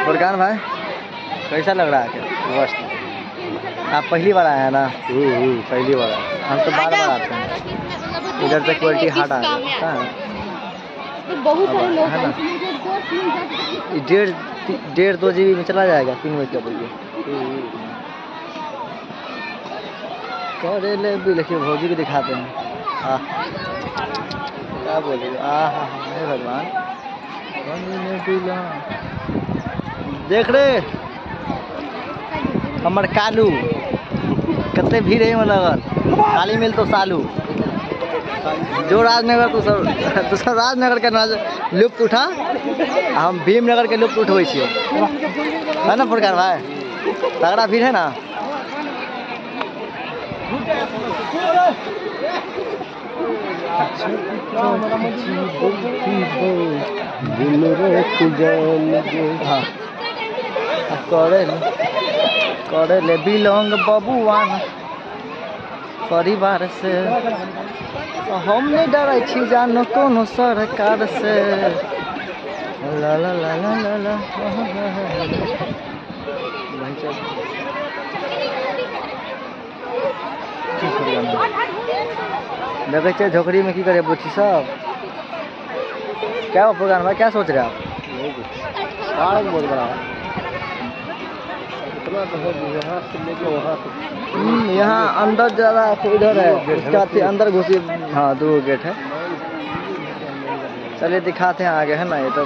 फुरकान भाई, कैसा लग रहा है? मस्त। आप पहली बार आए हैं ना? पहली बार। हम तो बार बार आते हैं। इधर से क्वालिटी हार्ड आ गया है। तो बहुत सारे लोग है ना? हैं इसमें, 2 3 4 ये डेढ़ डेढ़ 2 जीबी में चला जाएगा। 3 बजे का बोलिए करे ले भी। देखिए, भौजी को दिखाते हैं। आ क्या बोलिए? आ हा हा, हे भगवान। देख रे हमर कालू, कते भीड़ है में लगल। खाली मिल तो सालू जो राजनगर। तू सब राजनगर के लुत्फ उठा, आ हम भीमनगर के लुत्फ उठबै छियै, है ना फुरकान भाई? तगड़ा भीड़ है ना? हाँ, करे ले, करे ले बिलोंग बबुआन परिवार से। हम नहीं डरै छी जानो कोनो सरकार से। ला ला ला ला ला ला। भाई चल, की करियै? देखै छियै झोकड़ीमे की करे बुच्ची सब। क्या हो फुरकान भाई, क्या सोच रहे हैं आप? पार्क बहुत बड़ा है, इतना तो है यहाँ से लेके वहाँ तक। यहाँ अंदर ज्यादा इधर है, उसका अथी अंदर घुसी। हाँ, दो गेट है। चलिए, दिखाते हैं आगे, है ना? ये तो